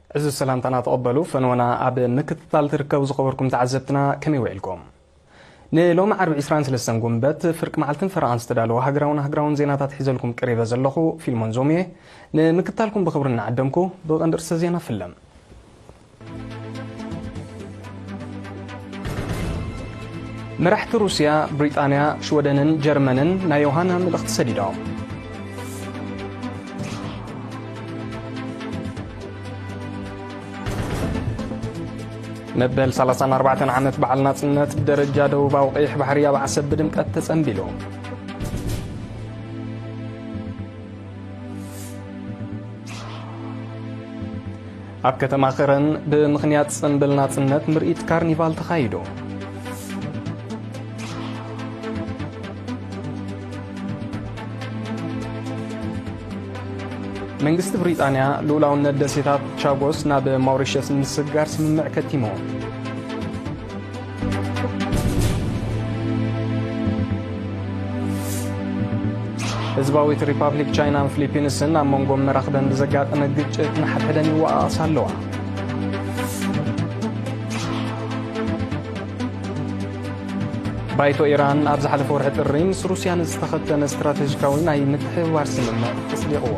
እዚ ሰላምታና ተቐበሉ። ፈንወና ኣብ ምክትታል ትርከቡ ዝኸበርኩም ተዓዘብትና ከመይ ውዒልኩም? ንሎሚ ዓርቢ ዕስራን ሰለስተን ጉንበት ፍርቂ መዓልትን ፈረቓን ዝተዳለወ ሃገራውን ሃገራውን ዜናታት ሒዘልኩም ቀሪበ ዘለኹ ፊልሞን ዞምየ። ንምክትታልኩም ብኽብሪ እናዓደምኩ ብቐንዲ ርእሰ ዜና ፍለም። መራሕቲ ሩስያ፣ ብሪጣንያ፣ ሽወደንን ጀርመንን ናይ ዮሃና መልእኽቲ ሰዲዶም። መበል ሰላሳን ኣርባዕተን ዓመት በዓል ናጽነት ብደረጃ ደቡባዊ ቀይሕ ባሕሪ ኣብ ዓሰብ ብድምቀት ተጸንቢሉ። ኣብ ከተማ ከረን ብምኽንያት ጽንብል ናጽነት ምርኢት ካርኒቫል ተኻይዱ። መንግስቲ ብሪጣንያ ልኡላውነት ደሴታት ቻጎስ ናብ ማውሪሸስ ንምስግጋር ስምምዕ ከቲሙ። ህዝባዊት ሪፓብሊክ ቻይናን ፊሊፒንስን ኣብ መንጎ መራኽበን ብዘጋጠመ ግጭት ንሓድሕደን ይወቓቐሳ ኣለዋ። ባይቶ ኢራን ኣብ ዝሓለፈ ወርሒ ጥሪ ምስ ሩስያ ንዝተኸተመ ስትራቴጂካዊ ናይ ምትሕብባር ስምምዕ ኣጽዲቕዎ።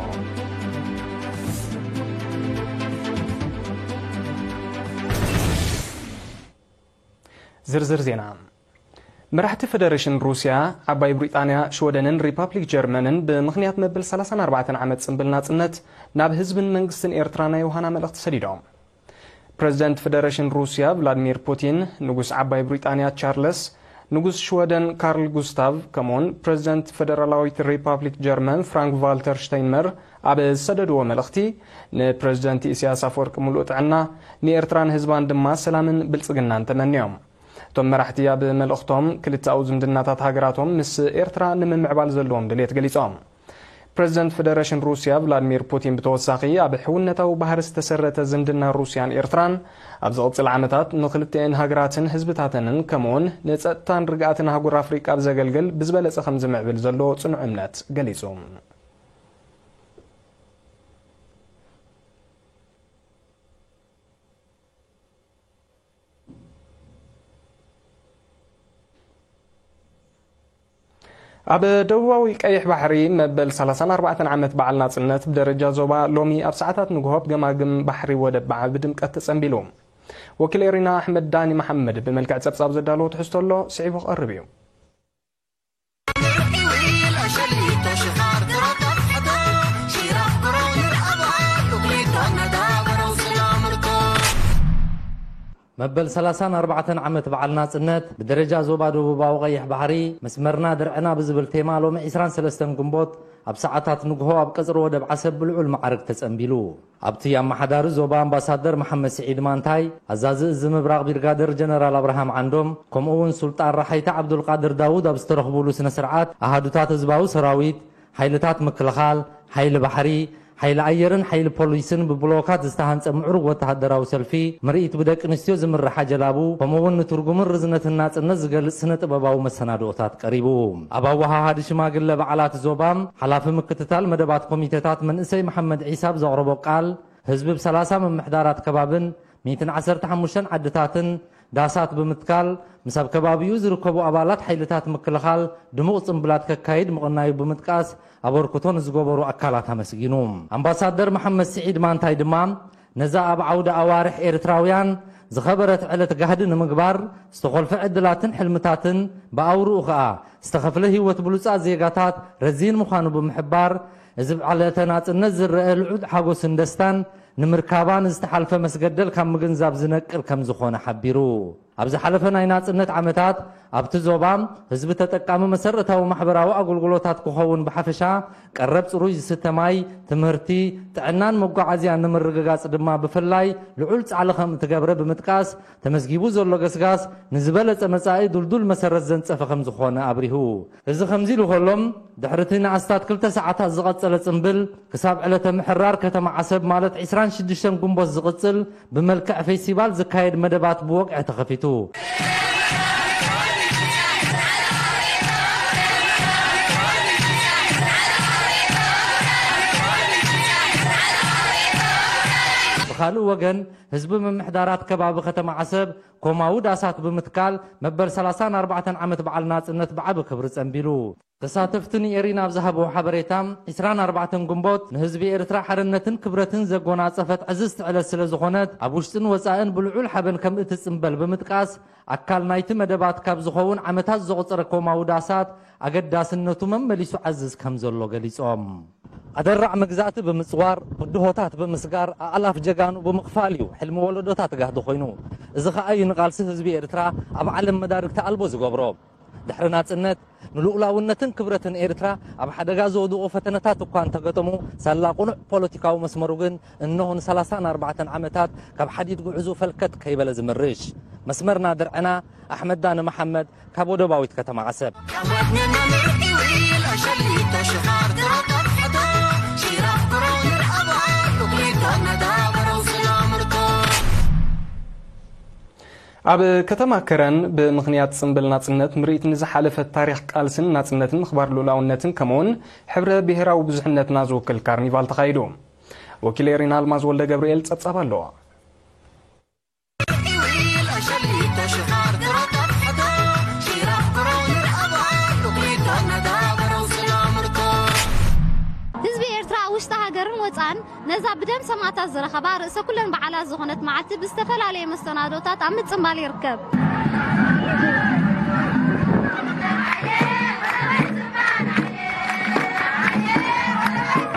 ዝርዝር ዜና። መራሕቲ ፈደረሽን ሩስያ፣ ዓባይ ብሪጣንያ፣ ሽወደንን ሪፓብሊክ ጀርመንን ብምኽንያት መበል ሰላሳን ኣርባዕተን ዓመት ጽንብል ናጽነት ናብ ህዝብን መንግስትን ኤርትራ ናይ ዮሃና መልእኽቲ ሰዲዶም። ፕረዚደንት ፈደረሽን ሩስያ ቭላድሚር ፑቲን፣ ንጉስ ዓባይ ብሪጣንያ ቻርለስ፣ ንጉስ ሽወደን ካርል ጉስታቭ፣ ከምኡውን ፕረዚደንት ፈደራላዊት ሪፓብሊክ ጀርመን ፍራንክ ቫልተር ሽተይንመር ኣብ ዝሰደድዎ መልእኽቲ፣ ንፕረዚደንት ኢሳያስ ኣፈወርቂ ምሉእ ጥዕና፣ ንኤርትራን ህዝባን ድማ ሰላምን ብልጽግናን ተመንዮም። እቶም መራሕቲ ኣብ መልእኽቶም፣ ክልተኣዊ ዝምድናታት ሃገራቶም ምስ ኤርትራ ንምምዕባል ዘለዎም ድልየት ገሊጾም። ፕረዚደንት ፈደረሽን ሩስያ ቭላድሚር ፑቲን ብተወሳኺ፣ ኣብ ሕውነታዊ ባህሪ ዝተሰረተ ዝምድና ሩስያን ኤርትራን ኣብ ዝቕጽል ዓመታት ንኽልቲኤን ሃገራትን ህዝብታተንን ከምኡውን ንጸጥታን ርግኣትን ኣህጉር ኣፍሪቃ ብዘገልግል ብዝበለጸ ከም ዝምዕብል ዘሎ ጽኑዕ እምነት ገሊጹ። ኣብ ደቡባዊ ቀይሕ ባሕሪ መበል ሰላሳን ኣርባዕተን ዓመት በዓል ናጽነት ብደረጃ ዞባ ሎሚ ኣብ ሰዓታት ንግሆ ኣብ ገማግም ባሕሪ ወደብ በዓል ብድምቀት ተጸንቢሉ። ወኪል ኤሪና ኣሕመድ ዳኒ መሓመድ ብመልክዕ ጸብጻብ ዘዳለዎ ትሕዝቶ ኣሎ፣ ስዒቡ ክቐርብ እዩ። መበል ሰላሳን ኣርባዕተን ዓመት በዓል ናጽነት ብደረጃ ዞባ ደቡባዊ ቀይሕ ባሕሪ መስመርና ድርዕና ብዝብል ቴማ ሎሚ ዕስራን ሰለስተን ግንቦት ኣብ ሰዓታት ንግሆ ኣብ ቀጽሪ ወደብ ዓሰብ ብልዑል መዓርግ ተጸንቢሉ። ኣብቲ ኣመሓዳሪ ዞባ ኣምባሳደር መሓመድ ስዒድ ማንታይ፣ ኣዛዚ እዚ ምብራቕ ቢርጋደር ጀነራል ኣብርሃም ዓንዶም፣ ከምኡ እውን ሱልጣን ራሓይታ ዓብዱልቃድር ዳውድ ኣብ ዝተረኽቡሉ ስነ ስርዓት ኣሃዱታት ህዝባዊ ሰራዊት፣ ሓይልታት ምክልኻል፣ ሓይሊ ባሕሪ፣ ሓይሊ ኣየርን ሓይሊ ፖሊስን ብብሎካት ዝተሃንጸ ምዕሩግ ወተሃደራዊ ሰልፊ፣ ምርኢት ብደቂ ኣንስትዮ ዝምርሓ ጀላቡ፣ ከምኡ እውን ንትርጉምን ርዝነትን ናጽነት ዝገልጽ ስነ ጥበባዊ መሰናድኦታት ቀሪቡ። ኣብ ኣወሃሃዲ ሽማግለ በዓላት ዞባ፣ ሓላፊ ምክትታል መደባት ኮሚቴታት መንእሰይ መሓመድ ዒሳ ኣብ ዘቕረቦ ቃል፣ ህዝቢ ብ ሰላሳ ምምሕዳራት ከባብን ሚእትን ዓሰርተ ሓሙሽተን ዓድታትን ዳሳት ብምትካል፣ ምስ ኣብ ከባቢኡ ዝርከቡ ኣባላት ሓይልታት ምክልኻል ድሙቕ ጽምብላት ከካይድ ምቕናዩ ብምጥቃስ፣ ኣበርክቶ ንዝገበሩ ኣካላት ኣመስጊኑ። ኣምባሳደር መሓመድ ስዒድ ማንታይ ድማ፣ ነዛ ኣብ ዓውደ ኣዋርሕ ኤርትራውያን ዝኸበረት ዕለት ጋህዲ ንምግባር፣ ዝተኾልፈ ዕድላትን ሕልምታትን፣ ብኣውርኡ ኸኣ ዝተኸፍለ ህይወት ብሉጻት ዜጋታት ረዚን ምዃኑ ብምሕባር፣ እዚ ብዕለተ ናጽነት ዝረአ ልዑል ሓጎስን ደስታን፣ ንምርካባ ንዝተሓልፈ መስገደል ካብ ምግንዛብ ዝነቅል ከም ዝኾነ ሓቢሩ። ኣብ ዝሓለፈ ናይ ናጽነት ዓመታት፣ ኣብቲ ዞባ ህዝቢ ተጠቃሚ መሰረታዊ ማሕበራዊ ኣገልግሎታት ክኸውን ብሓፈሻ፣ ቀረብ ጽሩይ ዝስተ ማይ፣ ትምህርቲ፣ ጥዕናን መጓዓዝያን ንምርግጋጽ ድማ ብፍላይ ልዑል ጻዕሊ ከም እትገብረ ብምጥቃስ፣ ተመዝጊቡ ዘሎ ገስጋስ ንዝበለጸ መጻኢ ድልዱል መሰረት ዘንጸፈ ከም ዝኾነ ኣብሪሁ። እዚ ከምዚ ኢሉ ከሎ፣ ድሕሪ እቲ ንኣስታት ክልተ ሰዓታት ዝቐጸለ ጽምብል፣ ክሳብ ዕለተ ምሕራር ከተማ ዓሰብ ማለት ዕስራን ሽዱሽተን ግንቦት ዝቕጽል ብመልክዕ ፌስቲቫል ዝካየድ መደባት ብወግዒ ተኸፊቱ። ካልእ ወገን፣ ህዝቢ ምምሕዳራት ከባቢ ከተማ ዓሰብ ኮማዊ ዳሳት ብምትካል መበል ሰላሳን ኣርባዕተን ዓመት በዓል ናጽነት ብዓቢ ክብሪ ጸንቢሉ። ተሳተፍቲ ንኤሪና ኣብ ዝሃብዎ ሓበሬታ፣ ዕስራን ኣርባዕተን ግንቦት ንህዝቢ ኤርትራ ሓርነትን ክብረትን ዘጎናጸፈት ዕዝዝቲ ዕለት ስለ ዝኾነት፣ ኣብ ውሽጥን ወጻእን ብልዑል ሓበን ከም እትጽንበል ብምጥቃስ፣ ኣካል ናይቲ መደባት ካብ ዝኸውን ዓመታት ዘቑጸረ ኮማዊ ዳሳት ኣገዳስነቱ መመሊሱ ዓዝዝ ከም ዘሎ ገሊጾም። ኣደራዕ መግዛእቲ ብምጽዋር፣ ብድሆታት ብምስጋር፣ ኣእላፍ ጀጋኑ ብምኽፋል እዩ ሕልሚ ወለዶታት ጋህዲ ኮይኑ። እዚ ኸኣ እዩ ንቓልሲ ህዝቢ ኤርትራ ኣብ ዓለም መዳርግቲ ኣልቦ ዝገብሮ። ድሕሪ ናጽነት፣ ንልኡላውነትን ክብረትን ኤርትራ ኣብ ሓደጋ ዘውድቑ ፈተነታት እኳ እንተገጠሙ፣ ሳላ ቅኑዕ ፖለቲካዊ መስመሩ ግን እነሆ ንሰላሳን ኣርባዕተን ዓመታት ካብ ሓዲድ ጉዕዙ ፈልከት ከይበለ ዝምርሽ። መስመርና ድርዕና፣ ኣሕመድ ዳኒ መሓመድ ካብ ወደባዊት ከተማ ዓሰብ። ኣብ ከተማ ከረን ብምኽንያት ጽምብል ናጽነት ምርኢት ንዝሓለፈ ታሪኽ ቃልስን ናጽነትን ምኽባር ልኡላውነትን ከምኡውን ሕብረ ብሔራዊ ብዙሕነትና ዝውክል ካርኒቫል ተኻይዱ። ወኪል ኤሪና ኣልማዝ ወልደ ገብርኤል ጸብጻብ ኣለዎ። ህዝቢ ኤርትራ ኣብ ውሽጢ ሃገርን ወፃእን ነዛ ብደም ሰማእታት ዝረኸባ ርእሰ ኩለን በዓላት ዝኾነት መዓልቲ ብዝተፈላለየ መሰናዶታት ኣብ ምጽንባል ይርከብ።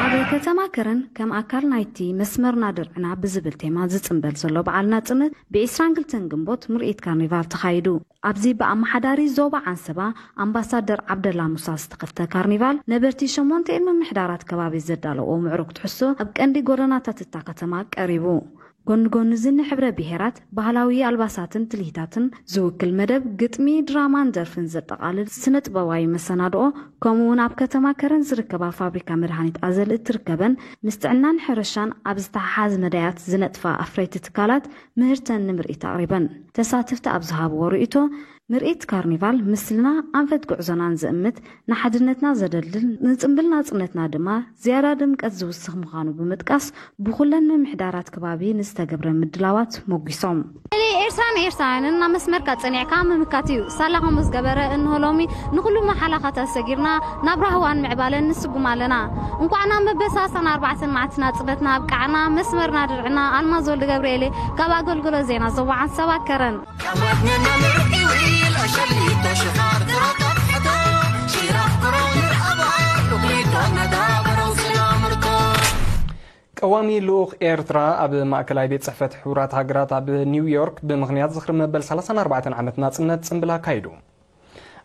ኣብ ከተማ ከረን ከም ኣካል ናይቲ መስመርና ድርዕና ብዝብል ቴማ ዝጽንበል ዘሎ በዓል ናጽነት ብ22 ግንቦት ምርኢት ካርኒቫል ተኻይዱ። ኣብዚ ብኣመሓዳሪ ዞባ ዓንሰባ ኣምባሳደር ዓብደላ ሙሳ ዝተኸፍተ ካርኒቫል ነበርቲ ሸሞንተ ምምሕዳራት ከባቢ ዘዳለዎ ምዕሩግ ትሕዝቶ ኣብ ቀንዲ ጎደናታት እታ ከተማ ቀሪቡ። ጎኒ ጎኒ እዚ ንሕብረ ብሄራት ባህላዊ ኣልባሳትን ትልሂታትን ዝውክል መደብ ግጥሚ፣ ድራማን ደርፍን ዘጠቓልል ስነ ጥበባዊ መሰናድኦ ከምኡ እውን ኣብ ከተማ ከረን ዝርከባ ፋብሪካ መድሃኒት ኣዘል እትርከበን ምስ ጥዕናን ሕርሻን ኣብ ዝተሓሓዝ መዳያት ዝነጥፋ ኣፍረይቲ ትካላት ምህርተን ንምርኢት ኣቕሪበን። ተሳተፍቲ ኣብ ዝሃብዎ ርእይቶ ምርኢት ካርኒቫል ምስልና ኣንፈት ጉዕዞናን ዝእምት ንሓድነትና ዘደልድል ንጽምብል ናጽነትና ድማ ዝያዳ ድምቀት ዝውስኽ ምዃኑ ብምጥቃስ ብኹለን ምምሕዳራት ከባቢ ንዝተገብረ ምድላዋት ሞጒሶም። ኤርትራን ኤርትራውያንን ናብ መስመርካ ጸኒዕካ ምምካት እዩ። ሳላ ከምኡ ዝገበረ እንሆ ሎሚ ንኹሉ መሓላኻታት ሰጊርና ናብ ራህዋን ምዕባለን ንስጉም ኣለና። እንኳዕ ናብ መበሳሰን ኣርባዕተን መዓልቲ ናጽነትና ኣብቃዕና። መስመርና ድርዕና ኣልማዝ ወልደ ገብርኤል ካብ ኣገልግሎት ዜና ዞባ ዓንሰባ ከረን። ቀዋሚ ልኡኽ ኤርትራ ኣብ ማእከላይ ቤት ጽሕፈት ሕቡራት ሃገራት ኣብ ኒውዮርክ ብምኽንያት ዝኽሪ መበል ሰላሳን ኣርባዕተን ዓመት ናጽነት ጽምብል ኣካይዱ።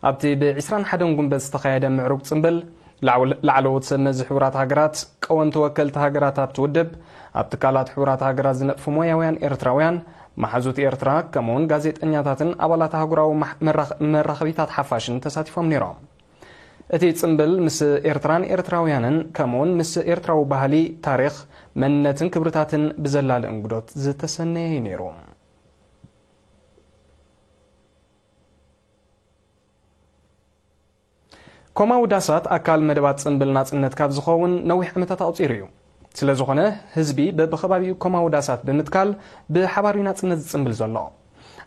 ኣብቲ ብ21 ጉንበት ዝተኻየደ ምዕሩግ ጽምብል ላዕለዎት ሰብ መዚ ሕቡራት ሃገራት፣ ቀወምቲ ወከልቲ ሃገራት ኣብቲ ውድብ፣ ኣብ ትካላት ሕቡራት ሃገራት ዝነጥፉ ሞያውያን ኤርትራውያን፣ መሓዙት ኤርትራ ከምኡውን ጋዜጠኛታትን ኣባላት ኣህጉራዊ መራኸቢታት ሓፋሽን ተሳቲፎም ነይሮም። እቲ ጽምብል ምስ ኤርትራን ኤርትራውያንን ከምኡውን ምስ ኤርትራዊ ባህሊ፣ ታሪኽ፣ መንነትን ክብርታትን ብዘላሊ እንግዶት ዝተሰነየ እዩ ነይሩ። ኮማዊ ዳሳት ኣካል መደባት ጽምብል ናጽነት ካብ ዝኸውን ነዊሕ ዓመታት ኣቑጺሩ እዩ። ስለ ዝኾነ ህዝቢ በብኸባቢኡ ኮማዊ ዳሳት ብምትካል ብሓባር እዩ ናጽነት ዝጽምብል ዘሎ።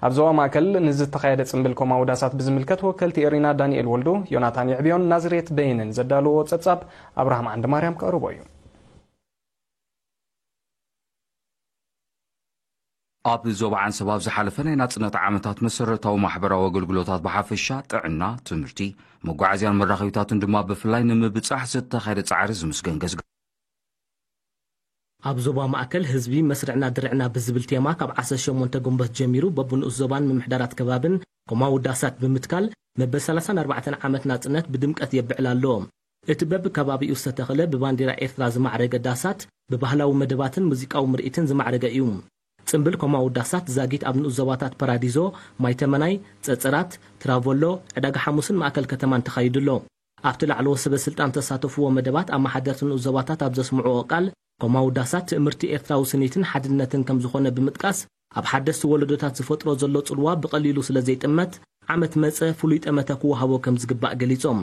ኣብ ዞባ ማእከል ንዝተኻየደ ጽምብል ኮማዊ ዳሳት ብዝምልከት ወከልቲ ኤሪና ዳንኤል ወልዱ፣ ዮናታን የዕብዮን ናዝሬት በይንን ዘዳለዎ ጸብጻብ ኣብርሃም ዓንድማርያም ከቕርቦ እዩ። ኣብ ዞባ ዓንሰባ ኣብ ዝሓለፈ ናይ ናጽነት ዓመታት መሰረታዊ ማሕበራዊ ኣገልግሎታት ብሓፈሻ፣ ጥዕና፣ ትምህርቲ፣ መጓዓዝያን መራኸቢታትን ድማ ብፍላይ ንምብጻሕ ዝተኻየደ ጻዕሪ ዝምስገን ገዝግብ። ኣብ ዞባ ማእከል ህዝቢ መስርዕና ድርዕና ብዝብል ቴማ ካብ ዓሰርተ ሸሞንተ ግንቦት ጀሚሩ በብንኡስ ዞባን ምምሕዳራት ከባብን ኮማዊ ዳሳት ብምትካል መበል ሰላሳን ኣርባዕተን ዓመት ናጽነት ብድምቀት የብዕል ኣሎ። እቲ በብከባቢኡ ዝተተኽለ ብባንዲራ ኤርትራ ዝማዕረገ ዳሳት ብባህላዊ መደባትን ሙዚቃዊ ምርኢትን ዝማዕረገ እዩ። ጽምብል ኮማዊ ዳሳት ዛጊት ኣብ ንኡስ ዞባታት ፓራዲዞ፣ ማይተመናይ፣ ጸጸራት፣ ትራቮሎ፣ ዕዳጋ ሓሙስን ማእከል ከተማን ተኻይዱ ኣሎ። ኣብቲ ላዕለዎት ሰበ ስልጣን ዝተሳተፍዎ መደባት ኣመሓደርቲ ንኡስ ዞባታት ኣብ ዘስምዕዎ ቃል፣ ኮማዊ ዳሳት ትእምርቲ ኤርትራዊ ስኒትን ሓድነትን ከም ዝኾነ ብምጥቃስ፣ ኣብ ሓደስቲ ወለዶታት ዝፈጥሮ ዘሎ ጽልዋ ብቐሊሉ ስለ ዘይጥመት፣ ዓመት መጸ ፍሉይ ጠመተ ክወሃቦ ከም ዝግባእ ገሊጾም።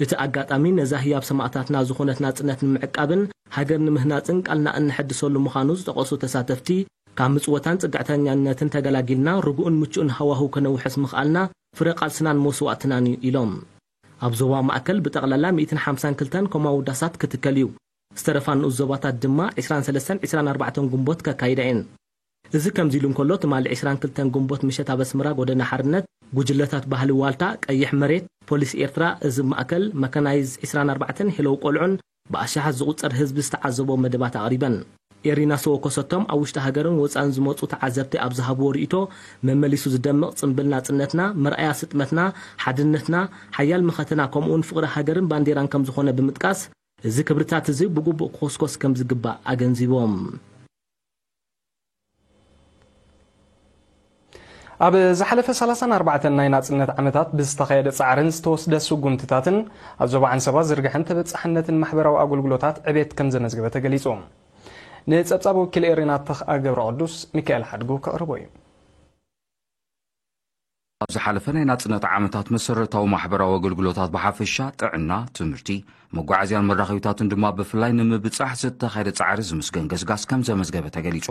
እቲ ኣጋጣሚ ነዛ ህያብ ሰማእታትና ዝኾነት ናጽነት ንምዕቃብን ሃገር ንምህናጽን ቃልና እንሕድሰሉ ምዃኑ ዝጠቐሱ ተሳተፍቲ፣ ካብ ምጽወታን ጽግዕተኛነትን ተገላጊልና ርጉእን ምቹእን ሃዋህው ከነውሕስ ምኽኣልና ፍረ ቃልስናን መስዋእትናን እዩ ኢሎም። ኣብ ዞባ ማእከል ብጠቕላላ ሚእትን ሓምሳን ክልተን ኮማውዳሳት ክትከል እዩ። ዝተረፋ ንኡስ ዞባታት ድማ ዕስራን ሰለስተን ዕስራን ኣርባዕተን ግንቦት ከካይዳ እየን። እዚ ከምዚ ኢሉ እንከሎ፣ ትማሊ ዕስራን ክልተን ግንቦት ምሸት ኣብ ኣስመራ ጎደና ሓርነት፣ ጉጅለታት ባህሊ ዋልታ፣ ቀይሕ መሬት፣ ፖሊስ ኤርትራ፣ እዚ ማእከል መካናይዝ ዕስራን ኣርባዕተን ሄለው ቆልዑን ብኣሽሓት ዝቑጸር ህዝቢ ዝተዓዘቦ መደባት ኣቕሪበን። ኤሪና ሰወኮ ሰቶም ኣብ ውሽጢ ሃገርን ወጻእን ዝመጹ ተዓዘብቲ ኣብ ዝሃብዎ ርእይቶ፣ መመሊሱ ዝደምቕ ጽምብል ናጽነትና፣ መርኣያ ስጥመትና፣ ሓድነትና፣ ሓያል መኸተና፣ ከምኡውን ፍቕሪ ሃገርን ባንዴራን ከም ዝኾነ ብምጥቃስ፣ እዚ ክብርታት እዚ ብግቡእ ክኾስኮስ ከም ዝግባእ ኣገንዚቦም። ኣብ ዝሓለፈ ሰላሳን ኣርባዕተን ናይ ናጽነት ዓመታት ብዝተኻየደ ጻዕርን ዝተወስደ ስጉምትታትን ኣብ ዞባ ዓንሰባ ዝርግሐን ተበጻሕነትን ማሕበራዊ ኣገልግሎታት ዕቤት ከም ዘመዝገበ ተገሊጹ። ንጸብጻብ ወኪል ኤሬና ተኽኣ ገብረ ቅዱስ ሚካኤል ሓድጉ ከቕርቦ እዩ። ኣብ ዝሓለፈ ናይ ናጽነት ዓመታት መሰረታዊ ማሕበራዊ ኣገልግሎታት ብሓፈሻ፣ ጥዕና፣ ትምህርቲ፣ መጓዓዝያን መራኸቢታትን ድማ ብፍላይ ንምብጻሕ ዝተኻየደ ጻዕሪ ዝምስገን ገስጋስ ከም ዘመዝገበ ተገሊጹ።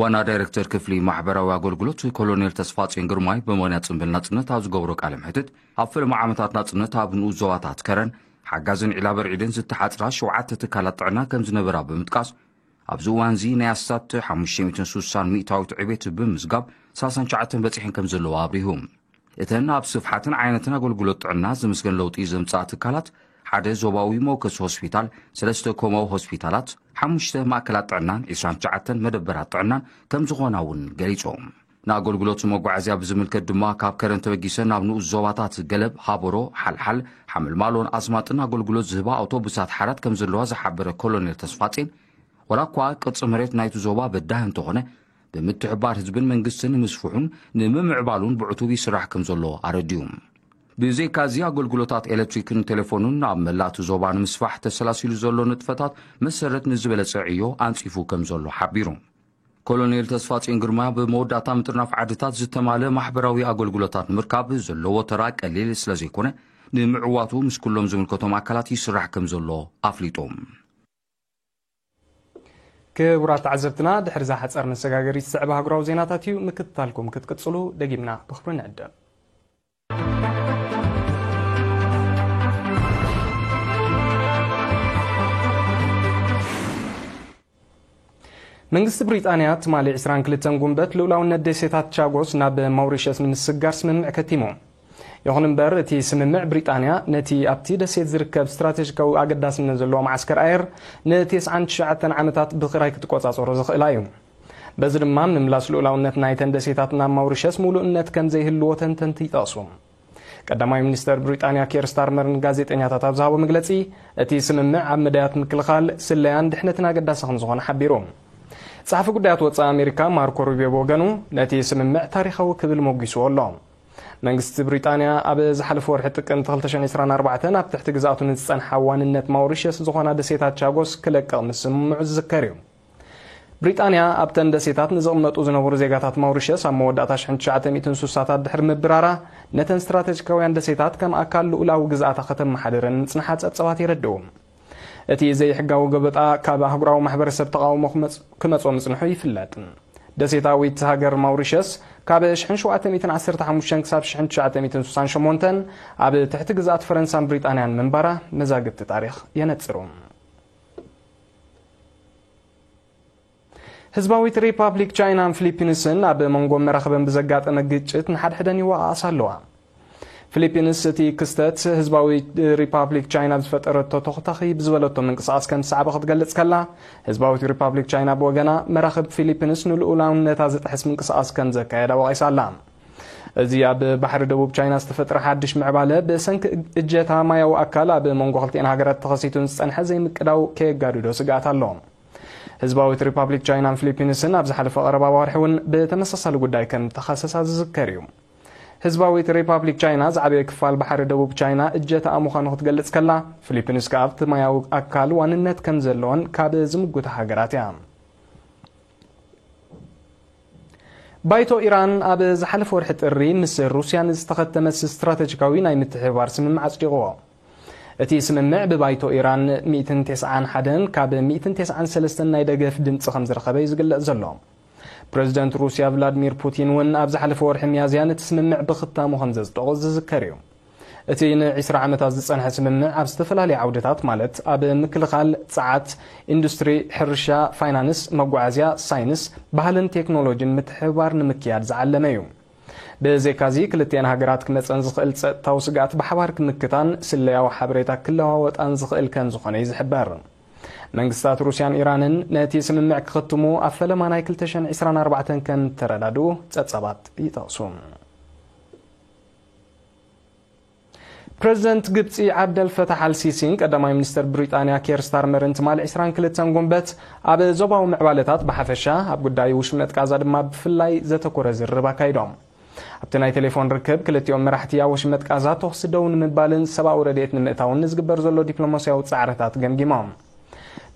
ዋና ዳይሬክተር ክፍሊ ማሕበራዊ ኣገልግሎት ኮሎኔል ተስፋጽዮን ግርማይ ብምኽንያት ጽምብል ናጽነት ኣብ ዝገብሮ ቃለ መሕትት፣ ኣብ ፈለማ ዓመታት ናጽነት ኣብ ንኡስ ዞባታት ከረን፣ ሓጋዝን ዒላበርዒድን ዝተሓጽራ ሸውዓተ ትካላት ጥዕና ከም ዝነበራ ብምጥቃስ፣ ኣብዚ እዋንዚ ናይ ኣስታት ሓሙሽተ ሚእትን ሱሳን ሚእታዊት ዕቤት ብምዝጋብ፣ ሰላሳን ትሽዓተን በጺሐን ከም ዘለዋ ኣብሪሁ። እተን ኣብ ስፍሓትን ዓይነትን ኣገልግሎት ጥዕና ዝምስገን ለውጢ ዘምጽኣ ትካላት፣ ሓደ ዞባዊ መወከሲ ሆስፒታል፣ ሰለስተ ኮማዊ ሆስፒታላት፣ ሓሙሽተ ማእከላት ጥዕናን ዕስራን ትሽዓተን መደበራት ጥዕናን ከም ዝኾና እውን ገሊጾም። ንኣገልግሎት መጓዓዝያ ብዝምልከት ድማ፣ ካብ ከረን ተበጊሰን ናብ ንኡስ ዞባታት ገለብ፣ ሃበሮ፣ ሓልሓል፣ ሓመልማሎን ኣስማጥን ኣገልግሎት ዝህባ ኣውቶቡሳት ሓራት ከም ዘለዋ ዝሓበረ ኮሎኔል ተስፋጼን፣ ዋላ እኳ ቅርጺ መሬት ናይቲ ዞባ በዳሂ እንተኾነ፣ ብምትሕባር ህዝብን መንግስትን ንምስፍሑን ንምምዕባሉን ብዕቱብ ይስራሕ ከም ዘሎ ኣረዲኡ። ብዘይካዚ፣ ኣገልግሎታት ኤሌክትሪክን ቴሌፎንን ኣብ መላእ እቲ ዞባ ንምስፋሕ ተሰላሲሉ ዘሎ ንጥፈታት መሰረት ንዝበለጸ ዕዮ ኣንጺፉ ከም ዘሎ ሓቢሩ። ኮሎኔል ተስፋጽዮን ግርማ፣ ብመወዳእታ ምጥርናፍ ዓድታት ዝተማልአ ማሕበራዊ ኣገልግሎታት ንምርካብ ዘለዎ ተራ ቀሊል ስለ ዘይኮነ፣ ንምዕዋቱ ምስ ኩሎም ዝምልከቶም ኣካላት ይስራሕ ከም ዘሎ ኣፍሊጡ። ክቡራት ተዓዘብትና፣ ድሕሪ እዛ ሓጻር መሰጋገሪት ዝስዕብ ኣህጉራዊ ዜናታት እዩ። ምክትታልኩም ክትቅጽሉ ደጊምና ብኽብሪ ንዕድም። መንግስቲ ብሪጣንያ ትማሊ ዕስራን ክልተን ጉንበት ልኡላውነት ደሴታት ቻጎስ ናብ ማውሪሸስ ንምስጋር ስምምዕ ከቲሙ። ይኹን እምበር፣ እቲ ስምምዕ ብሪጣንያ ነቲ ኣብቲ ደሴት ዝርከብ ስትራቴጂካዊ ኣገዳስነት ዘለዎ መዓስከር ኣየር ንተስዓን ትሽዓተን ዓመታት ብኽራይ ክትቆጻጸሮ ዝኽእላ እዩ። በዚ ድማ፣ ምምላስ ልኡላውነት ናይተን ደሴታት ናብ ማውሪሸስ ምሉእነት ከም ዘይህልዎ ተንተንቲ ይጠቕሱ። ቀዳማይ ሚኒስተር ብሪጣንያ ኬር ስታርመር ንጋዜጠኛታት ኣብ ዝሃቦ መግለጺ፣ እቲ ስምምዕ ኣብ መዳያት ምክልኻል፣ ስለያን ድሕነትን ኣገዳሲ ከም ዝኾነ ሓቢሩ። ጸሓፊ ጉዳያት ወጻኢ ኣሜሪካ ማርኮ ሩቢዮ ብወገኑ፣ ነቲ ስምምዕ ታሪኻዊ ክብል ሞጒስዎ ኣሎ። መንግስቲ ብሪጣንያ ኣብ ዝሓለፈ ወርሒ ጥቅምቲ ክልተ ሽሕን ዕስራን ኣርባዕተን ኣብ ትሕቲ ግዝኣቱ ንዝጸንሓ ዋንነት ማውሪሸስ ዝኾና ደሴታት ቻጎስ ክለቅቕ ምስምምዑ ዝዝከር እዩ። ብሪጣንያ ኣብተን ደሴታት ንዝቕመጡ ዝነበሩ ዜጋታት ማውሪሸስ ኣብ መወዳእታ ሽሕን ትሽዓተ ሚእትን ሱሳታት ድሕሪ ምብራራ፣ ነተን ስትራተጂካውያን ደሴታት ከም ኣካል ልኡላዊ ግዝኣታ ከተመሓድረን ምጽንሓ ጸብጻባት የረድኡ። እቲ ዘይሕጋዊ ገበጣ ካብ ኣህጉራዊ ማሕበረሰብ ተቓውሞ ክመጽ-፣ ክመጾ ምጽንሑ ይፍለጥ። ደሴታዊት ሃገር ማውሪሸስ ካብ ሽሕን ሸውዓተ ሚእትን ዓሰርተ ሓሙሽተን ክሳብ ሽሕን ትሽዓተ ሚእትን ሱሳን ሸሞንተን ኣብ ትሕቲ ግዝኣት ፈረንሳን ብሪጣንያን ምንባራ መዛግብቲ ታሪኽ የነጽሩ። ህዝባዊት ሪፓብሊክ ቻይናን ፊሊፒንስን ኣብ መንጎ መራኽበን ብዘጋጠመ ግጭት ንሓድሕደን ይወቓቓሳ ኣለዋ። ፊሊፒንስ እቲ ክስተት ህዝባዊት ሪፓብሊክ ቻይና ዝፈጠረቶ ተኹታኺ ብዝበለቶ ምንቅስቓስ ከም ዝሰዓበ ክትገልጽ ከላ፣ ህዝባዊት ሪፓብሊክ ቻይና ብወገና፣ መራኽብ ፊሊፒንስ ንልኡላውነታ ዝጥሕስ ምንቅስቓስ ከም ዘካየዳ ወቒሳ ኣላ። እዚ ኣብ ባሕሪ ደቡብ ቻይና ዝተፈጥረ ሓድሽ ምዕባለ፣ ብሰንኪ እጀታ ማያዊ ኣካል ኣብ መንጎ ክልቲኤን ሃገራት ተኸሲቱ ዝጸንሐ ዘይምቅዳው ከየጋድዶ ስግኣት ኣሎ። ህዝባዊት ሪፓብሊክ ቻይናን ፊሊፒንስን ኣብ ዝሓለፈ ቀረባ ዋርሒ እውን ብተመሳሳሊ ጉዳይ ከም ተኸሰሳ ዝዝከር እዩ። ህዝባዊት ሪፓብሊክ ቻይና ዝዓበየ ክፋል ባሕሪ ደቡብ ቻይና እጀታኣ ምዃኑ ክትገልጽ ከላ፣ ፊሊፒንስ ከኣ ኣብቲ ማያዊ ኣካል ዋንነት ከም ዘለዎን ካብ ዝምጉታ ሃገራት እያ። ባይቶ ኢራን ኣብ ዝሓለፈ ወርሒ ጥሪ ምስ ሩስያ ንዝተኸተመ ስትራተጂካዊ ናይ ምትሕብባር ስምምዕ ኣጽዲቕዎ። እቲ ስምምዕ ብባይቶ ኢራን ሚእትን ተስዓን ሓደን ካብ ሚእትን ተስዓን ሰለስተን ናይ ደገፍ ድምፂ ከም ዝረኸበ እዩ ዝግለጽ ዘሎ። ፕረዚደንት ሩስያ ቭላድሚር ፑቲን እውን ኣብ ዝሓለፈ ወርሒ ሚያዝያ ነቲ ስምምዕ ብኽታሙ ከም ዘጽደቖ ዝዝከር እዩ። እቲ ንዒስራ ዓመታት ዝጸንሐ ስምምዕ ኣብ ዝተፈላለዩ ዓውድታት፣ ማለት ኣብ ምክልኻል፣ ጸዓት፣ ኢንዱስትሪ፣ ሕርሻ፣ ፋይናንስ፣ መጓዓዝያ፣ ሳይንስ፣ ባህልን ቴክኖሎጂን ምትሕብባር ንምክያድ ዝዓለመ እዩ። ብዘይካዚ፣ ክልቲኣን ሃገራት ክመጸን ዝኽእል ጸጥታዊ ስግኣት ብሓባር ክምክታን ስለያዊ ሓበሬታ ክለዋወጣን ዝኽእል ከም ዝኾነ እዩ ዝሕበር። መንግስታት ሩስያን ኢራንን ነቲ ስምምዕ ክኽትሙ ኣብ ፈለማ ናይ ክልተ ሽሕን ዕስራን ኣርባዕተን ከም ተረዳድኡ ጸብጻባት ይጠቕሱ። ፕረዚደንት ግብጺ ዓብደል ፈታሕ ኣልሲሲን ቀዳማይ ሚኒስተር ብሪጣንያ ኬር ስታርመርን ትማሊ ዕስራን ክልተን ጉንበት ኣብ ዞባዊ ምዕባለታት ብሓፈሻ፣ ኣብ ጉዳይ ውሽመጥ ቃዛ ድማ ብፍላይ ዘተኮረ ዝርርብ ኣካይዶም። ኣብቲ ናይ ቴሌፎን ርክብ፣ ክልቲኦም መራሕቲ ኣብ ወሽመጥ ቃዛ ተኹሲ ደው ንምባልን ሰብኣዊ ረድኤት ንምእታውን ንዝግበር ዘሎ ዲፕሎማስያዊ ጻዕርታት ገምጊሞም።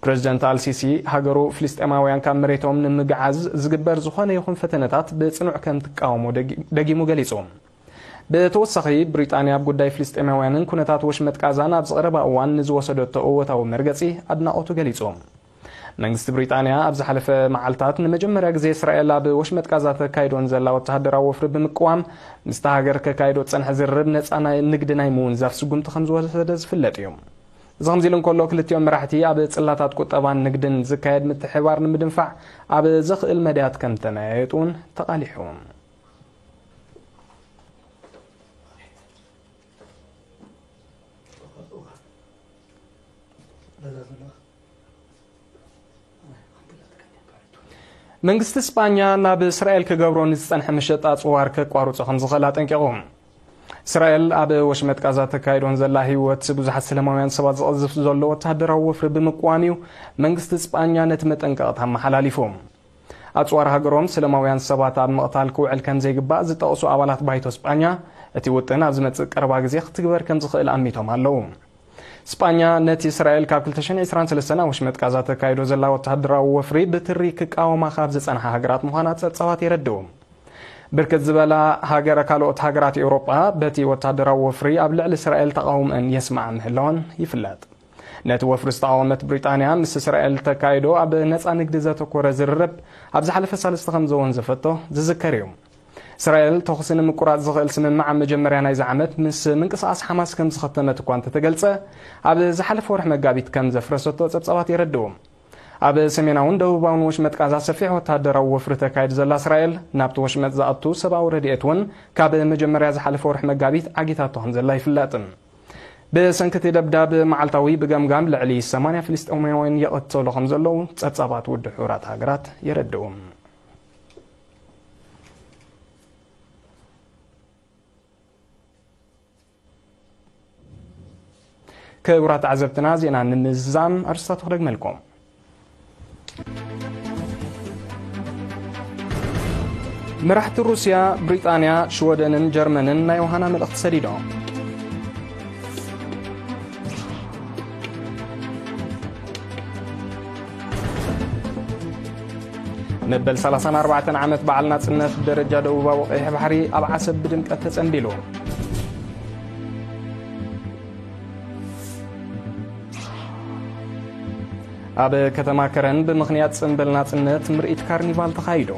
ፕረዚደንት ኣልሲሲ፣ ሃገሩ ፍልስጤማውያን ካብ መሬቶም ንምግዓዝ ዝግበር ዝኾነ ይኹን ፈተነታት ብጽኑዕ ከም ትቃወሞ ደጊ-፣ ደጊሙ ገሊጹ። ብተወሳኺ፣ ብሪጣንያ ኣብ ጉዳይ ፍልስጤማውያንን ኩነታት ወሽመጥ ቃዛን ኣብ ዝቐረባ እዋን ንዝወሰደቶ እወታዊ መርገጺ ኣድናቖቱ ገሊጹ። መንግስቲ ብሪጣንያ ኣብ ዝሓለፈ መዓልታት ንመጀመርያ ግዜ እስራኤል ኣብ ወሽመጥ ቃዛ ተካይዶን ዘላ ወተሃደራዊ ወፍሪ ብምቅዋም፣ ምስታ ሃገር ከካይዶ ዝጸንሐ ዝርርብ ነጻ ናይ ንግዲ ናይ ምውንዛፍ ስጉምቲ ከም ዝወሰደ ዝፍለጥ እዩ። እዚ ከምዚ ኢሉ እንከሎ፣ ክልቲኦም መራሕቲ ኣብ ጽላታት ቁጠባን ንግድን ዝካየድ ምትሕብባር ንምድንፋዕ ኣብ ዘኽእል መድያት ከም ተመያየጡ እውን ተቓሊሑ። መንግስቲ ስጳኛ ናብ እስራኤል ክገብሮ ንዝጸንሐ መሸጣ ኣጽዋር ከቋርጾ ከም ዝኽእል ኣጠንቂቑ። እስራኤል ኣብ ወሽመጥ ቃዛ ተካይዶን ዘላ ህይወት ብዙሓት ሰላማውያን ሰባት ዝቐዝፍ ዘሎ ወተሃደራዊ ወፍሪ ብምቅዋም እዩ መንግስቲ ስጳኛ ነቲ መጠንቀቕታ ኣመሓላሊፉ። ኣጽዋር ሃገሮም ሰላማውያን ሰባት ኣብ ምቕታል ክውዕል ከም ዘይግባእ ዝጠቕሱ ኣባላት ባይቶ ስጳኛ፣ እቲ ውጥን ኣብ ዝመጽእ ቀረባ ግዜ ክትግበር ከም ዝኽእል ኣሚቶም ኣለዉ። ስጳኛ ነቲ እስራኤል ካብ ክልተ ሽሕን ዕስራን ሰለስተን ኣብ ወሽመጥ ቃዛ ተካይዶ ዘላ ወተሃደራዊ ወፍሪ ብትሪ ክቃወማ ካብ ዝጸንሓ ሃገራት ምዃና ጸብጻባት የረድኡ። ብርክት ዝበላ ሃገረ ካልኦት ሃገራት ኤውሮጳ በቲ ወተሃደራዊ ወፍሪ ኣብ ልዕሊ እስራኤል ተቓውመን የስምዓ ምህላወን ይፍለጥ። ነቲ ወፍሪ ዝተቓወመት ብሪጣንያ፣ ምስ እስራኤል ተካይዶ ኣብ ነጻ ንግዲ ዘተኮረ ዝርርብ ኣብ ዝሓለፈ ሳልስቲ ከም ዘወንዘፈቶ ዝዝከር እዩ። እስራኤል ተኹሲ ንምቁራጽ ዝኽእል ስምምዕ ኣብ መጀመርያ ናይዚ ዓመት ምስ ምንቅስቓስ ሓማስ ከም ዝኸተመት እኳ እንተተገልጸ፣ ኣብ ዝሓለፈ ወርሒ መጋቢት ከም ዘፍረሰቶ ጸብጻባት የረድኡ። ኣብ ሰሜናውን ደቡባውን ወሽመጥ ቃዛ ሰፊሕ ወተሃደራዊ ወፍሪ ተካይድ ዘላ እስራኤል፣ ናብቲ ወሽመጥ ዝኣቱ ሰብኣዊ ረድኤት እውን ካብ መጀመርያ ዝሓለፈ ወርሒ መጋቢት ዓጊታቶ ከም ዘላ ይፍለጥ። ብሰንኪ እቲ ደብዳብ፣ መዓልታዊ ብገምጋም ልዕሊ ሰማንያ ፍልስጤማውያን ይቕተሉ ከም ዘለዉ ጸብጻባት ውድብ ሕቡራት ሃገራት የረድኡ። ክቡራት ተዓዘብትና፣ ዜና ንምዝዛም ኣርእስታቱ ክደግመልኩም። መራሕቲ ሩስያ፣ ብሪጣንያ፣ ሽወደንን ጀርመንን ናይ ዮሃና መልእኽቲ ሰዲዶም። መበል ሰላሳን ኣርባዕተን ዓመት በዓል ናጽነት፣ ደረጃ ደቡባዊ ቀይሕ ባሕሪ ኣብ ዓሰብ ብድምቀት ተጸንቢሉ። ኣብ ከተማ ከረን ብምኽንያት ጽንብል ናጽነት ምርኢት ካርኒቫል ተኻይዱ።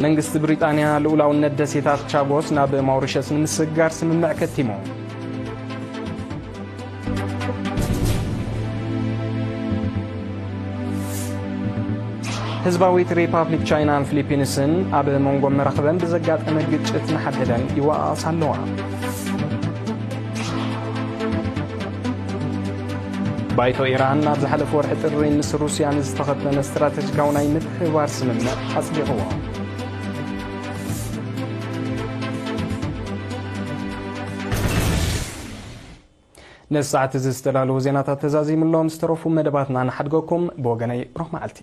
መንግስቲ ብሪጣንያ ልኡላውነት ደሴታት ቻጎስ ናብ ማውሪሸስ ንምስግጋር ስምምዕ ከቲሙ። ህዝባዊት ሪፓብሊክ ቻይናን ፊሊፒንስን ኣብ መንጎ መራኽበን ብዘጋጠመ ግጭት ንሓድሕደን ይወቓቐሳ ኣለዋ። ባይቶ ኢራን ኣብ ዝሓለፈ ወርሒ ጥሪ ምስ ሩስያ ንዝተኸተመ ስትራተጂካዊ ናይ ምትሕብባር ስምምዕ ኣጽዲቕዎ። ነዚ ሰዓት እዚ ዝተዳለዉ ዜናታት ተዛዚምሎም፣ ዝተረፉ መደባትና ንሓድገኩም። ብወገነይ ብሩኽ መዓልቲ።